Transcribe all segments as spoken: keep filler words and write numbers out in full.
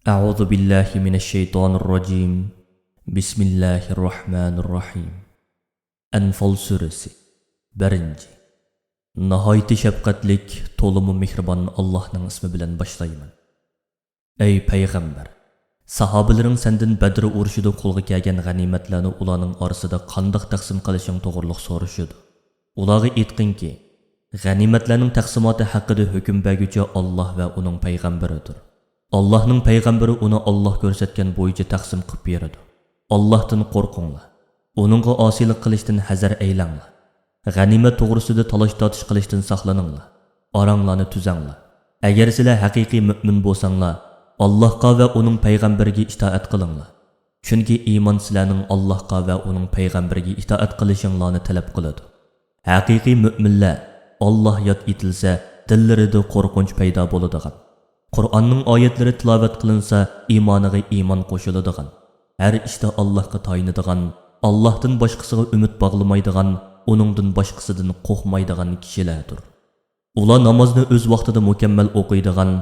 أعوذ بالله من الشيطان الرجيم. بسم الله الرحمن الرحيم. ئەنفال سۈرىسى. بىرىنچى. ناھايىتى شەپقەتلىك، تولىمۇ مېھرىبان ئاللاھنىڭ ئىسمى بىلەن باشلايمەن. ئەي پەيغەمبەر! ساھابىلىرىڭ سەندىن بەدر ئۇرۇشىدا قولغا كەلگەن غەنىيمەتلەرنى ئۇلارنىڭ ئارىسىدا قانداق تەقسىم قىلىشىڭ توغرۇلۇق سورىشىدۇ. ئۇلارغا ئېيتقىنكى، غەنىيمەتلەرنىڭ تەقسىماتى ھەققىدە ھۆكۈم بەرگۈچى ئاللاھ ۋە ئۇنىڭ پەيغەمبىرىدۇر. ئاللاھنىڭ پەيغەمبىرى ئۇنى ئاللاھ كۆرسەتكەن بويىچە تەقسىم قىلىپ بېرىدۇ. ئاللاھتىن قورقۇڭلار. ئۇنىڭغا ئاسىيلىق قىلىشتىن ھەزەر ئەيلەڭلار. غەنىيمەت توغرىسىدا تالاش-تارتىش قىلىشتىن ساقلىنىڭلار. ئاراڭلارنى تۈزەڭلار. ئەگەر سىلەر ھەقىقىي مۆمىن بولساڭلار، ئاللاھقا ۋە ئۇنىڭ پەيغەمبىرىگە ئىتائەت قىلىڭلار. چۈنكى ئىمان سىلەرنىڭ ئاللاھقا ۋە ئۇنىڭ پەيغەمبىرىگە ئىتائەت قىلىشىڭلارنى تەلەپ قىلىدۇ. ھەقىقىي مۆمىنلەر، ئاللاھ ياد ئېتىلسە، دىللىرىدا قورقۇنچ پەيدا بولىدىغان، قۇرئاننىڭ ئايەتلىرى تىلاۋەت قىلىنسا، ئىمانىغا ئىمان قوشۇلىدىغان، ھەر ئىشتا ئاللاھقا تايىنىدىغان، ئاللاھتىن باشقىسىغا ئۈمىد باغلىمايدىغان، ئۇنىڭدىن باشقىسىدىن قورقمايدىغان كىشىلەردۇر. ئۇلار نامازنى ئۆز ۋاقتىدا مۇكەممەل ئوقۇيدىغان،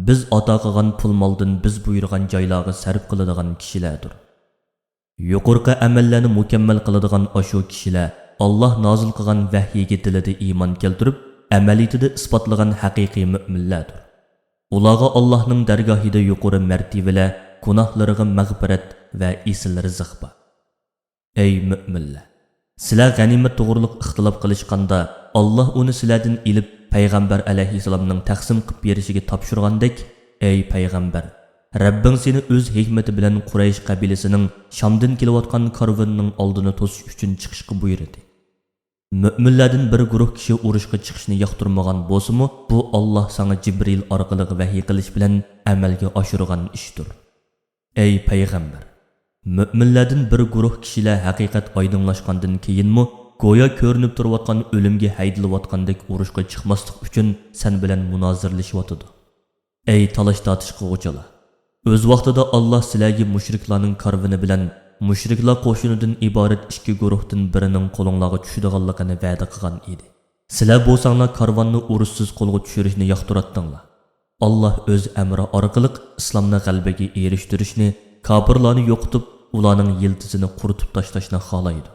بىز ئاتا قىلغان پۇل-مالدىن بىز بۇيرۇغان جايلارغا سەرپ قىلىدىغان كىشىلەردۇر. يۇقىرىقى ئەمەللەرنى مۇكەممەل قىلىدىغان ئاشۇ كىشىلەر ئاللاھ نازىل قىلغان ۋەھيىگە دىلىدا ئىمان كەلتۈرۈپ، ئەمەلىيىتىدە ئىسپاتلىغان ھەقىقىي مۆمىنلەردۇر. ئۇلارغا ئاللاھنىڭ دەرگاھىدا يۇقىرى مەرتىۋىلەر، گۇناھلىرىغا مەغپىرەت ۋە ئېسىل رىزىق بار. ئەي مۆمىنلەر! سىلەر غەنىيمەت توغرۇلۇق ئىختىلاپ قىلىشقاندا، ئاللاھ ئۇنى سىلەردىن ئېلىپ، پەيغەمبەر ئەلەيھىسسالامنىڭ تەقسىم قىلىپ بېرىشىگە تاپشۇرغاندەك، ئەي پەيغەمبەر! رەببىڭ سېنى ئۆز ھېكمىتى بىلەن قۇرەيش قەبىلىسىنىڭ شامدىن كېلىۋاتقان كارۋىنىنىڭ ئالدىنى توسۇش ئۈچۈن چىقىشقا بۇيرۇدى. مۆمىنلەردىن بىر گۇرۇھ كىشى ئۇرۇشقا چىقىشنى ياقتۇرمىغان بولسىمۇ، بۇ ئاللاھ ساڭا جىبرىئىل ئارقىلىق ۋەھىي قىلىش بىلەن ئەمەلگە ئاشۇرغان ئىشتۇر. ئەي پەيغەمبەر! مۆمىنلەردىن بىر گۇرۇھ كىشىلەر ھەقىقەت ئايدىڭلاشقاندىن كېيىنمۇ، گويا كۆرۈنۈپ تۇرۇۋاتقان ئۆلۈمگە ھەيدىلىۋاتقاندەك ئۇرۇشقا چىقماسلىق ئۈچۈن سەن بىلەن مۇنازىرىلىشىۋاتىدۇ. ئەي تالاش-تارتىش قىلغۇچىلار! ئۆز ۋاقتىدا ئاللاھ سىلەرگە مۇشرىكلارنىڭ كارۋىنى بىلەن مۇشرىكلار قوشۇنىدىن ئىبارەت ئىككى گۇرۇھتىن بىرىنىڭ قولۇڭلارغا چۈشىدىغانلىقىنى ۋەدە قىلغان ئىدى. سىلەر بولساڭلار كارۋاننى ئۇرۇشسىز قولغا چۈشۈرۈشنى ياقتۇراتتىڭلار. ئاللاھ ئۆز ئەمرى ئارقىلىق ئىسلامنى غەلىبىگە ئېرىشتۈرۈشنى، كاپىرلارنى يوقىتىپ، ئۇلارنىڭ يىلتىزىنى قۇرۇتۇپ تاشلاشنى خالايدۇ.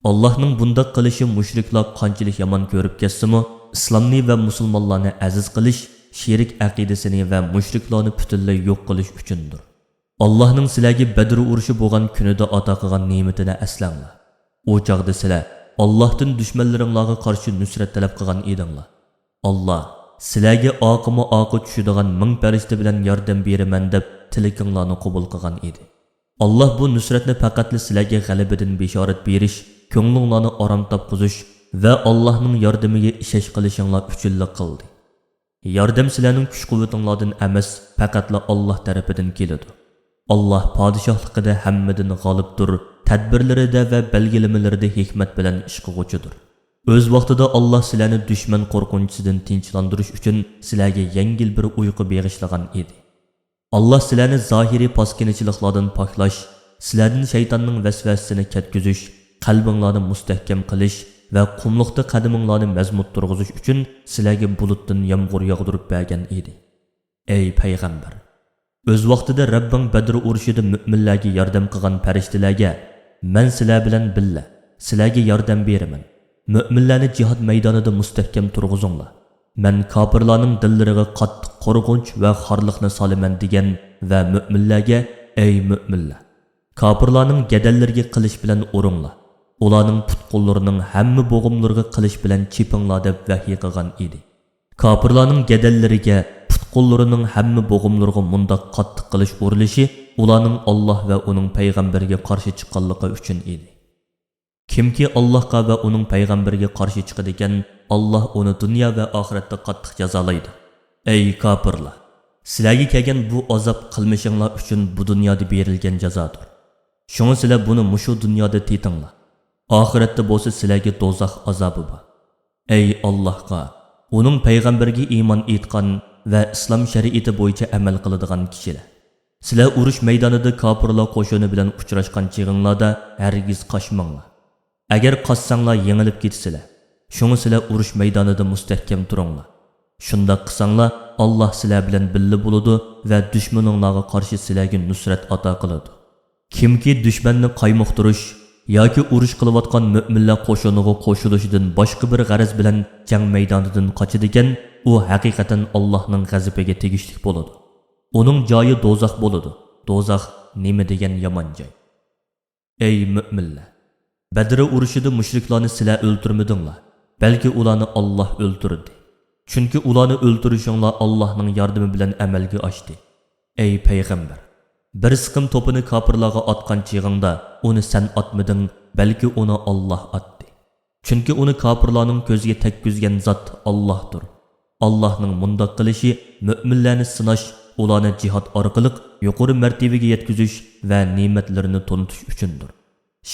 ئاللاھنىڭ بۇنداق قىلىشى مۇشرىكلار قانچىلىك يامان كۆرۈپ كەتسىمۇ، ئىسلامنى ۋە مۇسۇلمانلارنى ئەزىز قىلىش، شېرىك ئەقىدىسىنى ۋە مۇشرىكلارنى پۈتۈنلەي يوق قىلىش ئۈچۈندۇر. ئاللاھنىڭ سىلەرگە بەدر ئۇرۇشى بولغان كۈنىدە ئاتا قىلغان نېمىتىنى ئەسلەڭلار. ئۇ چاغدا سىلەر ئاللاھتىن دۈشمەنلىرىڭلارغا قارشى نۇسرەت تەلەپ قىلغان ئىدىڭلار. ئاللاھ سىلەرگە ئاقىمۇ ئاقا چۈشىدىغان مىڭ پەرىشتە بىلەن ياردەم بېرىمەن دەپ تىلىكىڭلارنى قوبۇل قىلغان ئىدى. ئاللاھ بۇ نۇسرەتنى پەقەتلا سىلەرگە غەلىبىدىن بېشارەت بېرىش، كۆڭلۈڭلارنى ئارام تاپقۇزۇش ۋە ئاللاھنىڭ ياردىمىگە ئىشەنچ قىلىشىڭلار ئۈچۈنلا قىلدى. ياردەم سىلەرنىڭ كۈچ-قۇۋۋىتىڭلاردىن ئەمەس، پەقەتلا ئاللاھ تەرىپىدىن كېلىدۇ. ئاللاھ پادىشاھلىقىدا ھەممىدىن غالىبتۇر، تەدبىرلىرىدە ۋە بەلگىلىمىلىرىدە ھېكمەت بىلەن ئىش قىلغۇچىدۇر. ئۆز ۋاقتىدا ئاللاھ سىلەرنى دۈشمەن قورقۇنچىسىدىن تىنچلاندۇرۇش ئۈچۈن سىلەرگە يەڭگىل بىر ئۇيقۇ بېغىشلىغان ئىدى. ئاللاھ سىلەرنى زاھىرىي پاسكىنىچىلىقلاردىن پاكلاش، سىلەردىن شەيتاننىڭ ۋەسۋەسىسىنى كەتكۈزۈش، قەلبىڭلارنى مۇستەھكەم قىلىش ۋە قۇملۇقتا قەدىمىڭلارنى مەزمۇت تۇرغۇزۇش ئۈچۈن سىلەرگە بۇلۇتتىن يامغۇر ياغدۇرۇپ بەرگەن ئىدى. ئەي پەيغەمبەر! ئۆز ۋاقتىدا رەببىڭ بەدر ئۇرۇشىدا مۆمىنلەرگە ياردەم قىلغان پەرىشتىلەرگە، مەن سىلەر بىلەن بىللە، سىلەرگە ياردەم بېرىمەن. مۆمىنلەرنى جىھاد مەيدانىدا مۇستەھكەم تۇرغۇزۇڭلار. مەن كاپىرلارنىڭ دىللىرىغا قاتتىق قورقۇنچ ۋە خارلىقنى سالىمەن دېگەن ۋە مۆمىنلەرگە، ئەي مۆمىنلەر! كاپىرلارنىڭ گەدەنلىرىگە قىلىچ بىلەن ئۇرۇڭلار. ئۇلارنىڭ پۇت-قوللىرىنىڭ ھەممە بوغۇملىرىغا قىلىچ بىلەن چېپىڭلار دەپ ۋەھيى قىلغان ئىدى. كاپىرلارنىڭ گەدەنلىرىگە، پۇت-قوللىرىنىڭ ھەممە بوغۇملىرىغا مۇنداق قاتتىق قىلىچ ئۇرۇلۇشى ئۇلارنىڭ ئاللاھ ۋە ئۇنىڭ پەيغەمبىرىگە قارشى چىققانلىقى ئۈچۈن ئىدى. كىمكى ئاللاھقا ۋە ئۇنىڭ پەيغەمبىرىگە قارشى چىقىدىكەن، ئاللاھ ئۇنى دۇنيا ۋە ئاخىرەتتە قاتتىق جازالايدۇ. ئەي كاپىرلار! سىلەرگە كەلگەن بۇ ئازاب قىلمىشىڭلار ئۈچۈن بۇ دۇنيادا بېرىلگەن جازادۇر. شۇڭا سىلەر بۇنى مۇشۇ دۇنيادا تېتىڭلار. ئاخىرەتتە بولسا سىلەرگە دوزاخ ئازابى بار. ئەي ئاللاھقا، ئۇنىڭ پەيغەمبىرىگە ئىمان ئېيتقان ۋە ئىسلام شەرىئىتى بويىچە ئەمەل قىلىدىغان كىشىلەر! سىلەر ئۇرۇش مەيدانىدا كاپىرلار قوشۇنى بىلەن ئۇچراشقان چېغىڭلاردا ھەرگىز قاچماڭلار. ئەگەر قاچساڭلار يېڭىلىپ كېتىسىلەر. شۇڭا سىلەر ئۇرۇش مەيدانىدا مۇستەھكەم تۇرۇڭلار. شۇنداق قىلساڭلار، ئاللاھ سىلەر بىلەن بىللە بولىدۇ ۋە دۈشمىنىڭلارغا قارشى سىلەرگە نۇسرەت ئاتا قىلىدۇ. كىمكى دۈشمەننى قايمۇقتۇرۇش ياكى ئۇرۇش قىلىۋاتقان مۆمىنلەر قوشۇنىغا قوشۇلۇشىدىن باشقا بىر غەرەز بىلەن جەڭ مەيدانىدىن قاچىدىكەن، ئۇ ھەقىقەتەن ئاللاھنىڭ غەزىپىگە تېگىشلىك بولىدۇ. ئۇنىڭ جايى دوزاخ بولىدۇ. دوزاخ نېمە دېگەن يامان جاي! ئەي مۆمىنلەر! بەدر ئۇرۇشىدا مۇشرىكلارنى سىلەر ئۆلتۈرمىدىڭلار، بەلكى ئۇلارنى ئاللاھ ئۆلتۈردى. چۈنكى ئۇلارنى ئۆلتۈرۈشۈڭلار ئاللاھنىڭ ياردىمى بىلەن ئەمەلگە ئاشتى. ئەي پەيغەمبەر! بىر سىقىم توپىنى كاپىرلارغا ئاتقان چېغىڭدا، ئۇنى سەن ئاتمىدىڭ، بەلكى ئۇنى ئاللاھ ئاتتى. چۈنكى ئۇنى كاپىرلارنىڭ كۆزىگە تەگكۈزگەن زات ئاللاھتۇر. ئاللاھنىڭ مۇنداق قىلىشى مۆمىنلەرنى سىناش، ئۇلارنى جىھاد ئارقىلىق يۇقىرى مەرتىبىگە يەتكۈزۈش ۋە نېمەتلىرىنى تونۇتۇش ئۈچۈندۇر.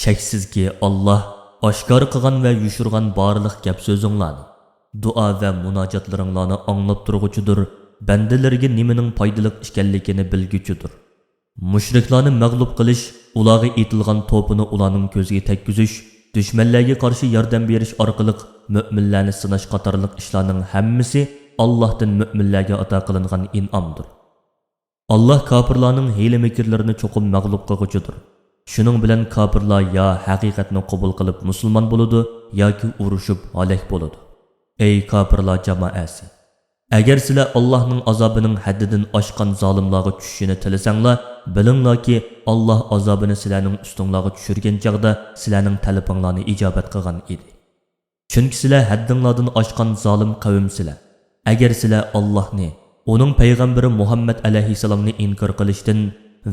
شەكسىزكى، ئاللاھ ئاشكارا قىلغان ۋە يوشۇرغان بارلىق گەپ-سۆزۈڭلارنى، دۇئا ۋە مۇناجاتلىرىڭلارنى ئاڭلاپ تۇرغۇچىدۇر، بەندىلىرىگە نېمىنىڭ پايدىلىق ئىكەنلىكىنى بىلگۈچىدۇر. مۇشرىكلارنى مەغلۇپ قىلىش، ئۇلارغا ئېتىلغان توپىنى ئۇلارنىڭ كۆزىگە تەگكۈزۈش، دۈشمەنلەرگە قارشى ياردەم بېرىش ئارقىلىق مۆمىنلەرنى سىناش قاتارلىق ئىشلارنىڭ ھەممىسى ئاللاھتىن مۆمىنلەرگە ئاتا قىلىنغان ئىنئامدۇر. ئاللاھ كاپىرلارنىڭ ھىيلە-مىكىرلىرىنى چوقۇم مەغلۇپ قىلغۇچىدۇر. شۇنىڭ بىلەن كاپىرلار يا ھەقىقەتنى قوبۇل قىلىپ مۇسۇلمان بولىدۇ، ياكى ئۇرۇشۇپ ھالاك بولىدۇ. ئەي كاپىرلار جامائەسى! ئەگەر سىلەر ئاللاھنىڭ ئازابىنىڭ ھەددىدىن ئاشقان زالىملارغا چۈشۈشىنى تىلىسەڭلار، بىلىڭلاركى، ئاللاھ ئازابىنى سىلەرنىڭ ئۈستۈڭلارغا چۈشۈرگەن چاغدا سىلەرنىڭ تەلىپىڭلارنى ئىجابەت قىلغان ئىدى. چۈنكى سىلەر ھەددىڭلاردىن ئاشقان زالىم قەۋمسىلەر. ئەگەر سىلەر ئاللاھنى، ئۇنىڭ پەيغەمبىرى مۇھەممەد ئەلەيھىسسالامنى ئىنكار قىلىشتىن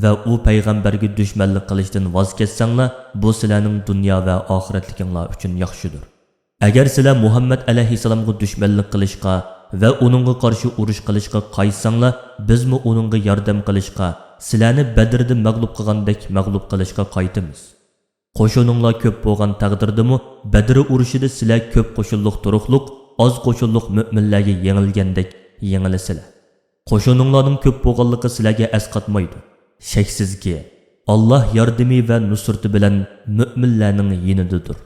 ۋە ئۇ پەيغەمبەرگە دۈشمەنلىك قىلىشتىن ۋاز كەچسەڭلار، بۇ سىلەرنىڭ دۇنيا ۋە ئاخىرەتلىكىڭلار ئۈچۈن ياخشىدۇر. ئەگەر سىلەر مۇھەممەد ئەلەيھىسسالامغا دۈشمەنلىك قىلىشقا ۋە ئۇنىڭغا قارشى ئۇرۇش قىلىشقا قايتساڭلار، بىزمۇ ئۇنىڭغا ياردەم قىلىشقا، سىلەرنى بەدرىدە مەغلۇپ قىلغاندەك مەغلۇپ قىلىشقا قايتىمىز. قوشۇنۇڭلار كۆپ بولغان تەقدىردىمۇ، بەدر ئۇرۇشىدا سىلەر كۆپ قوشۇنلۇق تۇرۇقلۇق، ئاز قوشۇنلۇق مۆمىنلەرگە يېڭىلگەندەك يېڭىلىسىلەر. قوشۇنۇڭلارنىڭ كۆپ بولغانلىقى سىلەرگە ئەسقاتمايدۇ. شەكسىزكى، ئاللاھ ياردىمى ۋە نۇسرىتى بىلەن مۆمىنلەرنىڭ يېنىدىدۇر.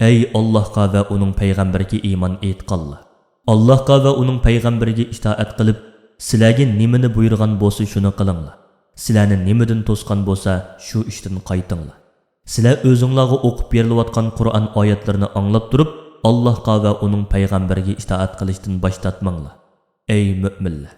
ئەي ئاللاھقا ۋە ئۇنىڭ پەيغەمبىرىگە ئىمان ئېيتقانلار! ئاللاھقا ۋە ئۇنىڭ پەيغەمبىرىگە ئىتائەت قىلىپ، سىلەرگە نېمىنى بۇيرۇغان بولسا، شۇنى قىلىڭلار. سىلەرنى نېمىدىن توسقان بولسا، شۇ ئىشتىن قايتىڭلار. سىلەر ئۆزۈڭلارغا ئوقۇپ بېرىلىۋاتقان قۇرئان ئايەتلىرىنى ئاڭلاپ تۇرۇپ، ئاللاھقا ۋە ئۇنىڭ پەيغەمبىرىگە ئىتائەت قىلىشتىن باش تارتماڭلار. ئەي مۆمىنلەر!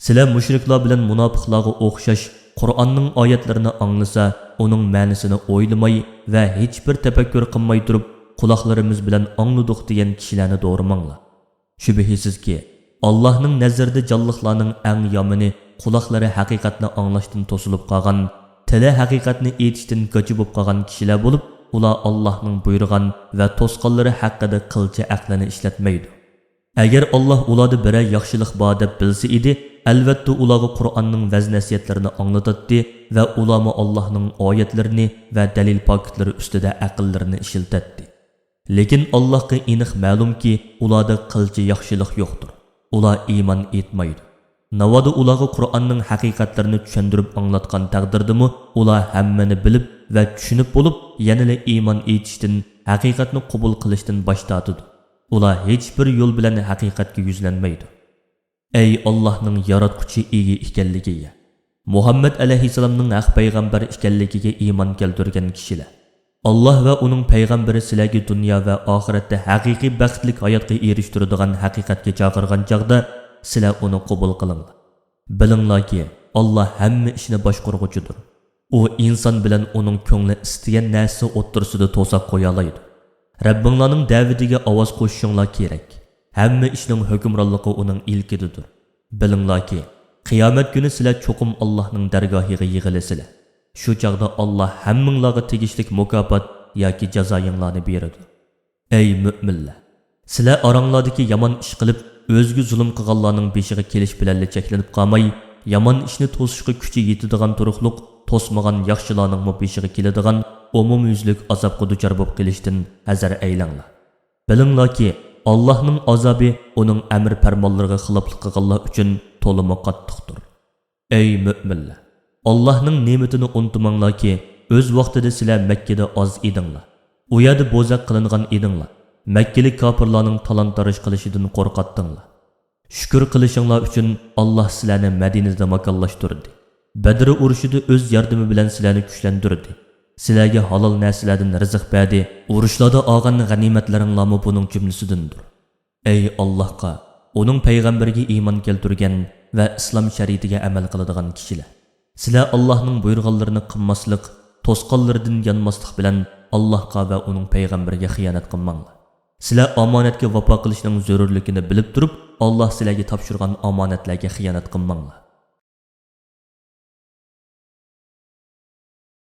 سىلەر مۇشرىكلار بىلەن مۇناپىقلارغا ئوخشاش قۇرئاننىڭ ئايەتلىرىنى ئاڭلىسا، ئۇنىڭ مەنىسىنى ئويلىماي ۋە ھېچبىر تەپەككۇر قىلماي تۇرۇپ، قۇلاقلىرىمىز بىلەن ئاڭلىدۇق دېگەن كىشىلەرنى دورىماڭلار. شۈبھىسىزكى، ئاللاھنىڭ نەزىرىدە جانلىقلارنىڭ ئەڭ يامىنى قۇلاقلىرى ھەقىقەتنى ئاڭلاشتىن توسۇلۇپ قالغان، تىلى ھەقىقەتنى ئېيتىشتىن گاچا بولۇپ قالغان كىشىلەر بولۇپ، ئۇلار ئاللاھنىڭ بۇيرۇغان ۋە توسقانلىرى ھەققىدە قىلچە ئەقلىنى ئىشلەتمەيدۇ. ئەگەر ئاللاھ ئۇلاردا بىرەر ياخشىلىق بار دەپ بىلسە ئىدى، ئەلۋەتتە ئۇلارغا قۇرئاننىڭ ۋەز-نەسىھەتلىرىنى ئاڭلىتاتتى ۋە ئۇلارمۇ ئاللاھنىڭ ئايەتلىرىنى ۋە دەلىل-پاكىتلىرى ئۈستىدە ئەقىللىرىنى ئىشلىتەتتى. لېكىن ئاللاھقا ئېنىق مەلۇمكى، ئۇلاردا قىلچە ياخشىلىق يوقتۇر. ئۇلار ئىمان ئېيتمايدۇ. ناۋادا ئۇلارغا قۇرئاننىڭ ھەقىقەتلىرىنى چۈشەندۈرۈپ ئاڭلاتقان تەقدىردىمۇ، ئۇلار ھەممىنى بىلىپ ۋە چۈشىنىپ بولۇپ، يەنىلا ئىمان ئېيتىشتىن، ھەقىقەتنى قوبۇل قىلىشتىن باش تارتىدۇ. ئۇلار ھېچبىر يول بىلەن ھەقىقەتكە يۈزلەنمەيدۇ. ئەي ئاللاھنىڭ ياراتقۇچى ئىگە ئىكەنلىكىگە، مۇھەممەد ئەلەيھىسسالامنىڭ ھەق پەيغەمبەر ئىكەنلىكىگە ئىمان كەلتۈرگەن كىشىلەر! ئاللاھ ۋە ئۇنىڭ پەيغەمبىرى سىلەرگە دۇنيا ۋە ئاخىرەتتە ھەقىقىي بەختلىك ھاياتقا ئېرىشتۈرىدىغان ھەقىقەتكە چاقىرغان چاغدا، سىلەر ئۇنى قوبۇل قىلىڭلار. بىلىڭلاركى، ئاللاھ ھەممە ئىشنى باشقۇرغۇچىدۇر. ئۇ ئىنسان بىلەن ئۇنىڭ كۆڭلى ئىستىگەن نەرسىسى ئوتتۇرىسىدا توساق قويالايدۇ. رەببىڭلارنىڭ دەۋىتىگە ئاۋاز قوشۇشۇڭلار كېرەك. ھەممە ئىشنىڭ ھۆكۈمرانلىقى ئۇنىڭ ئىلكىدىدۇر. بىلىڭلاركى، قىيامەت كۈنى سىلەر چوقۇم ئاللاھنىڭ دەرگاھىغا يىغىلىسىلەر. شۇ چاغدا ئاللاھ ھەممىڭلارغا تېگىشلىك مۇكاپات ياكى جازايىڭلارنى بېرىدۇ. ئەي مۆمىنلەر! سىلەر ئاراڭلاردىكى يامان ئىش قىلىپ، ئۆزىگە زۇلۇم قىلغانلارنىڭ بېشىغا كېلىش بىلەنلا چەكلىنىپ قالماي، يامان ئىشنى توسۇشقا كۈچى يېتىدىغان تۇرۇقلۇق، توسمىغان ياخشىلارنىڭمۇ بېشىغا كېلىدىغان ئومۇميۈزلۈك ئازابقا دۇچار بولۇپ قېلىشتىن ھەزەر ئەيلەڭلار. بىلىڭلاركى، ئاللاھنىڭ ئازابى ئۇنىڭ ئەمر-پەرمانلىرىغا خىلاپلىق قىلغانلار ئۈچۈن تولىمۇ قاتتىقتۇر. ئەي مۆمىنلەر! ئاللاھنىڭ نېمىتىنى ئۇنتۇماڭلاركى، ئۆز ۋاقتىدا سىلەر مەككىدە ئاز ئىدىڭلار. ئۇ يەردە بوزەك قىلىنغان ئىدىڭلار. مەككىلىك كاپىرلارنىڭ تالان-تاراج قىلىشىدىن قورقاتتىڭلار. شۈكۈر قىلىشىڭلار ئۈچۈن ئاللاھ سىلەرنى مەدىنىدە ماكانلاشتۇردى. بەدر ئۇرۇشىدا ئۆز ياردىمى بىلەن سىلەرنى كۈچلەندۈردى. سىلەرگە ھالال نەرسىلەردىن رىزىق بەردى. ئۇرۇشلاردا ئالغان غەنىيمەتلىرىڭلارمۇ بۇنىڭ جۈملىسىدىندۇر. ئەي ئاللاھقا، ئۇنىڭ پەيغەمبىرىگە ئىمان كەلتۈرگەن ۋە ئىسلام شەرىئىتىگە ئەمەل قىلىدىغان كىشىلەر! سىلەر ئاللاھنىڭ بۇيرۇغانلىرىنى قىلماسلىق، توسقانلىرىدىن يانماسلىق بىلەن ئاللاھقا ۋە ئۇنىڭ پەيغەمبىرىگە خىيانەت قىلماڭلار. سىلەر ئامانەتكە ۋاپا قىلىشنىڭ زۆرۈرلۈكىنى بىلىپ تۇرۇپ، ئاللاھ سىلەرگە تاپشۇرغان ئامانەتلەرگە خىيانەت قىلماڭلار.